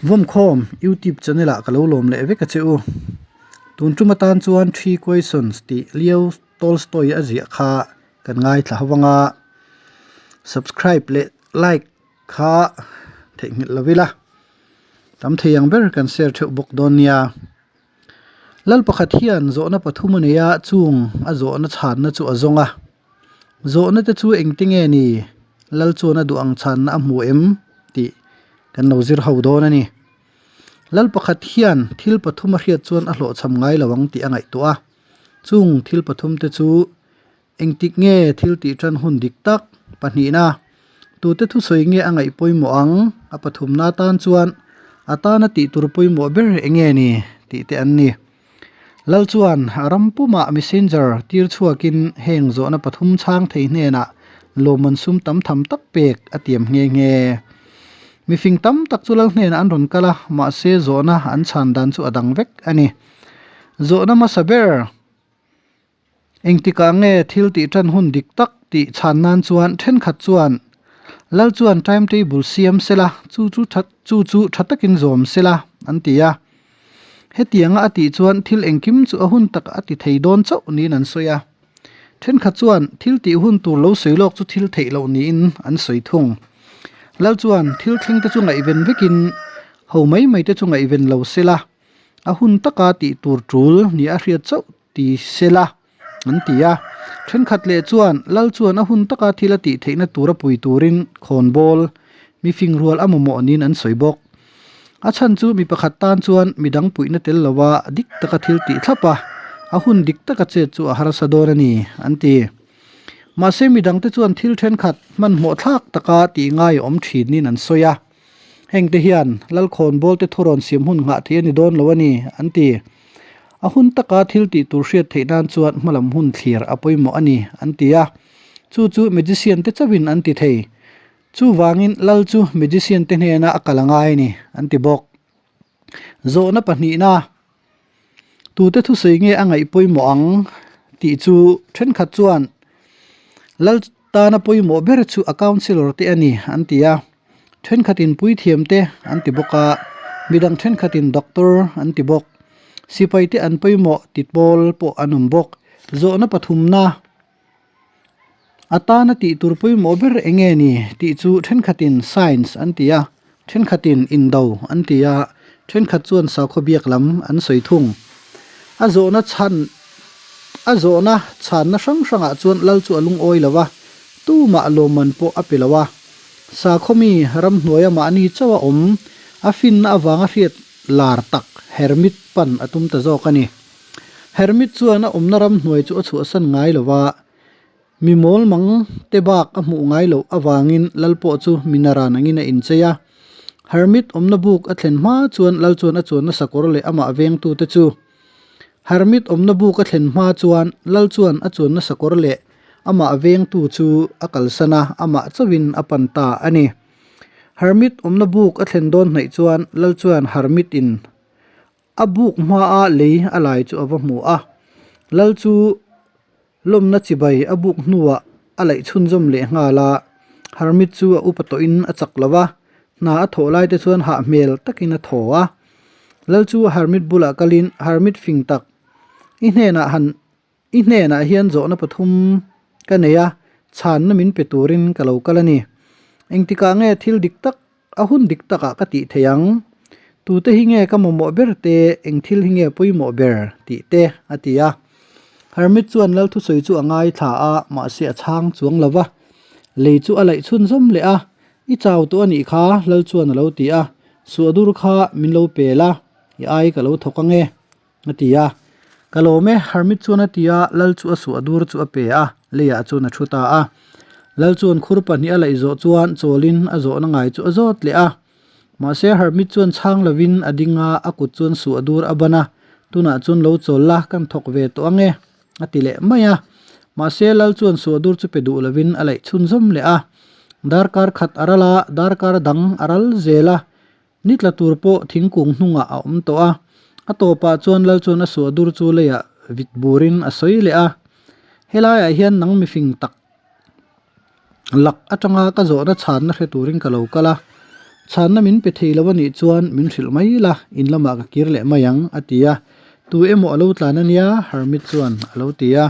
Vawmkhawm YouTube channel ah ka lo lawm leh vek a che u. Tun tum atan chuan Three Questions tih Leo Tolstoy a ziah kha kan ngaithla ho anga subscribe leh like kha theihnghilh lo ila tam thei ang ber kan share theuh bawk dawn nia. Lal pakhat hian zawhna pathum a nei a, chung a zawhna chhanna chu a zawng a. Zawhna te chu engti nge ni? Lal chuan a duh ang chhanna a hmu em? tih kan lo zir ho dawn a ni. Lal pakhat hian thil pathum a hriat chuan a hlawhchham ngai lo ang tih a ngaihtuah a. Chung thil pathum te chu Engtik nge thil tih tan hun dik tak? Pahnihna, Tute thusawi nge a ngaih pawimawh ang? A pathumna atan chuan a tana tih tur pawimawh ber eng nge ni? tih te an ni. Lal chuan a ram pumah messenger tir chhuakin heng zawhna pathum chhang thei hnenah lawmman sum tam tham tak pek a tiam nghe nghe. Mifing tam tak chu lal hnenah an rawn kal a, mahse zawhna an chhan dan chu a dang vek a ni. Zawhna hmasa ber. Engtikah nge thil tih tan hun dik tak tih chhan nan chuan thenkhat chuan Lal chuan timetable siam sela, chu chu tha chu chu tha takin zawm sela an ti a. Hetianga a tih chuan thil engkim chu a hun takah a ti thei dawn chauh niin an sawi a. Thenkhat chuan thil tih hun tur lo sawi lawk chu thil theih loh niin an sawi thung. Lal chuan thil thleng te chu ngaihven vekin ho mai mai te chu ngaihven lo sela, a hun taka tih tur tul ni a hriat chauh ti sela an ti a. Thenkhat leh chuan Lal chuan a hun taka thil a tih theihna tura pui turin khawnbawl mi fingrual a mamawh niin an sawi bawk. A chhan chu mi pakhat tan chuan midang puihna tel lova dik taka thil tih thlap a, a hun dik taka chet chu a harsa dawn a ni an ti. Mahse midangte chuan thil thenkhat hmanhmawh thlak taka tih ngai a awm thin niin an sawi a. Hengte hian Lal khawnbawl te thurawn siam hun nghah theih a ni dawn lo a ni an ti. A hun taka thil tih tur hriat theih nan chuan hmalam hun thlir a pawimawh a ni, an ti a. Chu chu magician te chauhin an ti thei. Chuvangin Lal chu magician te hnena a kal a ngai a ni, an ti bawk. Zawhna pahnihna, Tute thusawi nge a ngaih pawimawh ang? tih chu thenkhat chuan Lal tana pawimawh ber chu a councillor te a ni, an ti a. Thenkhatin puithiam te an ti bawk a, midang thenkhatin doctor an ti bawk. Sipai te an pawimawh ti pawl pawh an awm bawk. Zawhna pathumna a tana tih tur pawimawh ber eng nge ni tih chu thenkhatin science an ti a, thenkhatin indo an ti a, thenkhat chuan sakhaw biak lam an sawi thung. A zawhna chhan a zawhna chhanna hrang hrangah chuan lal chu a lungawi lo va, tumah lawmman pawh a pe lo a. Sakhaw mi ramhnuaia mahni chauh a awm, a finna avanga hriat lar tak Hermit pan a tum ta zawk a ni. Hermit chuan a awmna ramhnuai chu a chhuahsan ngai lo va, mi mawl mang te bak a hmuh ngai loh avangin lal pawh chu mi naran angin a inchei a. Hermit awmna buk a thlen hma chuan lal chuan a chuanna sakawr leh amah vengtute chu Hermit awmna buk a thlen hma chuan lal chuan a chuanna sakawr leh amah vengtu chu a kalsan a, amah chauhin a pan ta a ni. Hermit awmna buk a thlen dawn hnaih chuan lal chuan Hermit in a buk hmaa lei a lai chu a va hmu a, lal chu lawmna chibai a buk hnuah a laih chhunzawm leh nghal a, Hermit chu a upa tawhin a chak lo va, hna a thawh lai te chuan hah hmel takin a thaw a. Lal chu Hermit bulah kalin Hermit fing tak, i hnenah han i hnenah hian zawhna pathum ka nei a, chhanna min pe turin ka lo kal a ni. Engtikah nge thil dik tak A hun dik takah ka tih thei ang. Tute hi nge ka mamawh ber te, eng thil hi nge pawimawh ber tih te, a ti a. Hermit chuan Lal thusawi chu a ngaithla a, mahse a chhang chuang lo va. Lei chu a laih chhunzawm leh a, I chau tawh a nih kha, Lal chuan a lo ti a. Suahdur kha min lo pel a, i ai ka lo thawk ang e, a ti a. Ka lawm e, Hermit chuan a ti a, Lal chu a suah dur chu a pe a, leiah chuan a thu ta a. Lal chuan khur pahnih a laih zawh chuan chawlin a zawhna ngai chu a zawt leh a. Mahse Hermit chuan chhang lovin a ding a, a kut chuan suah dur a ban a, Tunah chuan lo chawl la, kan thawk ve tawh ang e, a ti leh mai a. Mahse Lal chuan suah dur chu pe duh lovin a laih chhunzawm leh a. Darkar khat a ral a, darkar dang a ral zel a. Ni tla tur pawh thingkung hnungah a awm tawh a, a tawpah chuan lal chuan a suah dur chu leiah vit burin a sawi leh a, Helaiah hian nang mifing tak lak atanga ka zawhna chhanna hre turin ka lo kal a, Chhanna min pe thei lo a nih chuan min hrilh mai la, in lamah ka kir leh mai ang, a ti a. Tu emaw a lo tlan a nia, Hermit chuan a lo ti a.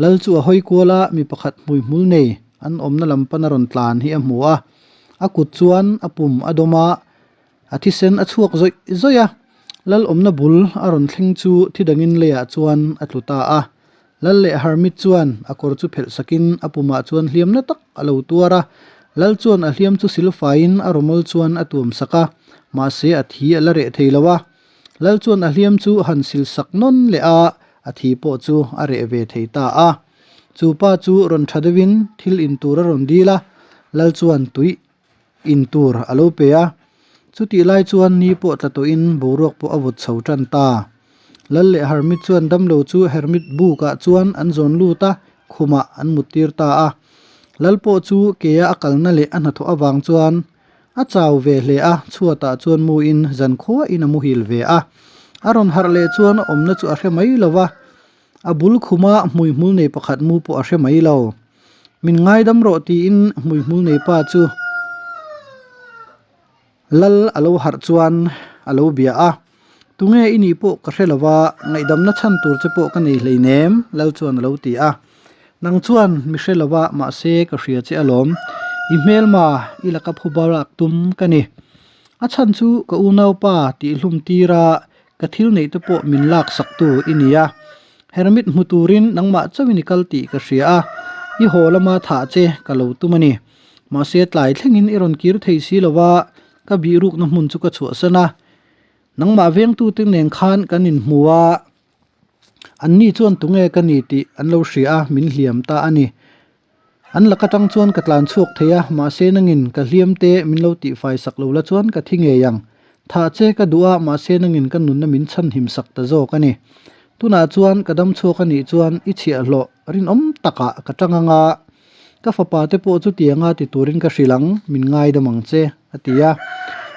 Lal chu a hawi kual a, mi pakhat hmuihmul nei an awmna lam pan a rawn tlan hi a hmu a. A kut chuan a pum a dawm a, a thisen a chhuak zawih zawih a. Lal awmna bul a rawn thleng chu thi dangin leiah chuan a tlu ta a. Lal leh Hermit chuan a kawr chu phelh sakin a pumah chuan hliamna tak a lo tuar a. Lal chuan a hliam chu silfaiin a rawmawl chuan a tuam sak a, mahse a thi a la reh thei lo a. Lal chuan a hliam chu han sil sak nawn leh a, a thi pawh chu a reh ve thei ta a. Chu pa chu rawn tha deuhin thil in tur a rawn dil a, Lal chuan tui in tur a lo pe a. Chutih lai chuan ni pawh tla tawhin boruak pawh a vawt chho tan ta. Lal leh Hermit chuan damlo chu Hermit bukah chuan an zawn lut a, khumah an mut tir ta a. Lal pawh chu kea a kalna leh a hnathawh avang chuan a chau ve hle a, chhuatah chuan muin zankhuain a muhil ve a. A rawn harh leh chuan a awmna chu a hre mai lo va, A bul khuma hmuihmul nei pakhat mu pawh a hre mai lo. Min ngaidam rawh tiin hmuihmul nei pa chu lal a lo harh chuan a lo bia a. Tunge i nih pawh ka hre lo va, ngaihdamna chhan tur che pawh ka nei hleinem, lal chuan a lo ti a. Nang chuan mi hre lo va, mahse ka hria che alawm. I hmelma i laka phuba lak tum ka ni. A chhan chu ka unaupa tihhlum tira Ka thil neih te pawh min lak sak tu i ni a, Hermit hmu turin nangmah chauhin i kal tih ka hria a, i haw lama thah che ka lo tum a ni. Mahse tlai thlengin i rawn kir thei si lo va, ka bihrukna hmun chu ka chhuahsan a. Nangmah vengtute nen khan kan inhmu a, anni chuan tunge ka ni tih an lo hria a, min hliam ta a ni. An lak atang chuan ka tlan chhuak thei a, mahse nangin ka hliam te min lo tihfai sak lo la chuan ka thi ngei ang. Thah che ka duh a, mahse nangin ka nunna min chhanhim sak ta zawk a ni. Tunah chuan ka dam chhuak a nih chuan i chhiahhlawh rinawm takah ka tang ang a, ka fapa te pawh chutianga ti turin ka hrilh ang, min ngaidam ang che, a ti a.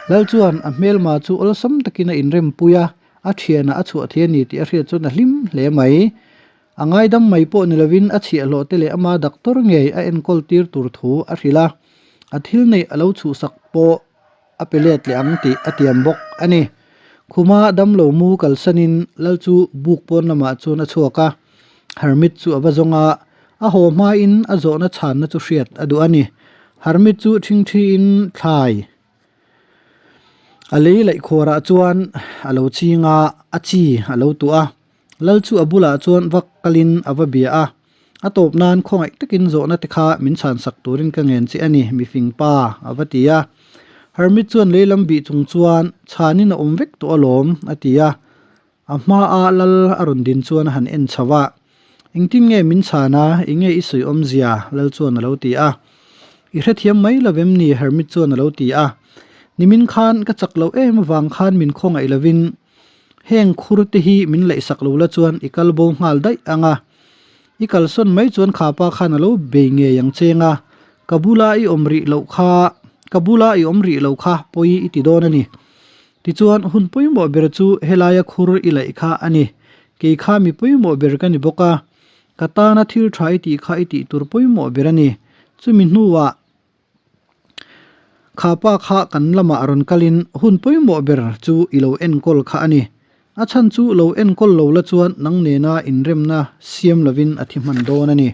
Lal chuan a hmelma chu awlsam takin a inrempui a, a thianah a chhuah thei a ni tih a hriat chuan a hlim hle mai. A ngaidam mai pawh ni lovin a chhiahhlawh te leh ama doctor ngei a enkawl tir tur thu a hrilh a, a thil neih a lo chhuhsak pawh a pe let leh ang tih a tiam bawk a ni. Khuma damlo mu kalsanin lal chu buk pawn lamah chuan a chhuak a, Hermit chu a va zawng a, a haw hmain a zawhna chhanna chu hriat a duh a ni. Hermit chu ṭhingṭhiin thlai a lei laihkhuarah chuan a lo ching a, a chi a lo tuah a. Lal chu a bulah chuan vak kalin a va bia a, a tawp nan khawngaih takin zawhna te kha min chhan sak turin ka ngen che a ni, mifing pa, a va ti a. Hermit chuan leilam bih chung chuan, Chhanin a awm vek tawh alawm, a ti a. A hmaa lal a rawn din chuan a han en chho a, Engtin nge min chhan a, enge i sawi awmzia? Lal chuan a lo ti a. I hrethiam mai lo em ni? Hermit chuan a lo ti a. Nimin khan ka chak loh em avang khan min khawngaih lovin, Heng khur te hi min laihsak lo la chuan i kal bo nghal daih ang a, i kalsawn mai chuan kha pa khan a lo bei ngei ang cheng a, ka bula i awm rih loh kha, ka bula i awm rih loh kha pawi i ti dawn a ni. Tichuan hun pawimawh ber chu helaia khur i laih kha a ni. Kei kha mi pawimawh ber ka ni bawk a, ka tana thil tha i tih kha i tih tur pawimawh ber a ni. Chumi hnuah. Kha pa kha kan lamah rawn kalin hun pawimawh ber chu i lo enkawl kha a ni. A chhan chu lo enkawl lo la chuan nang nena inremna siam lovin a thi hman dawn a ni.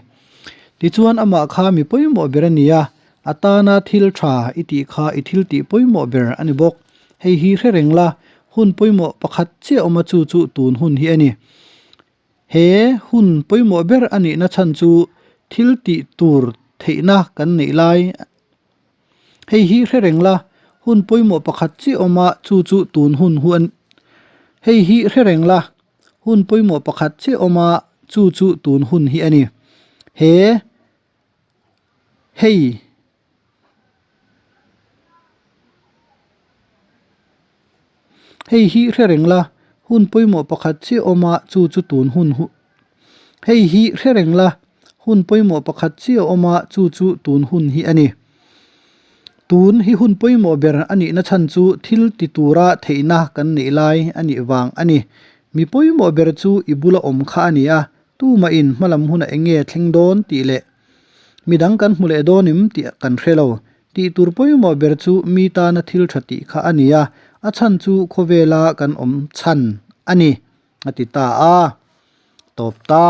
Tichuan amah kha mi pawimawh ber a ni a, a tana thil tha i tih kha i thil tih pawimawh ber a ni bawk. Hei hi hre reng la, hun pawimawh pakhat chiah awma chu chu tun hun hi a ni. He hun pawimawh ber a nihna chhan chu thil tih tur theihna kan neih lai. Hei hi hre reng la, hun pawimawh pakhat chiah awm a, chu chu tun hun hu a ni. Hei hi hre reng la, hun pawimawh pakhat chiah awm a, chu chu tun hun hi a ni. He hei. Hei hi hre reng la, hun pawimawh pakhat chiah awm a, chu chu tun hun hu Hei hi hre reng la, hun pawimawh pakhat chiah awm a, chu chu tun hun hi a ni. Tun hi hun pawimawh ber a nihna chhan chu thil ti tura theihna kan neih lai a nih vang a ni. Mi pawimawh ber chu i bula awm kha a ni a, tumahin hmalam hunah eng nge thleng dawn tih leh midang kan hmu leh dawn em tih kan hre lo. Tih tur pawimawh ber chu mi tana thil tha tih kha a ni a, a chhan chu khawvela kan awm chhan a ni, a ti ta a. Tawp ta.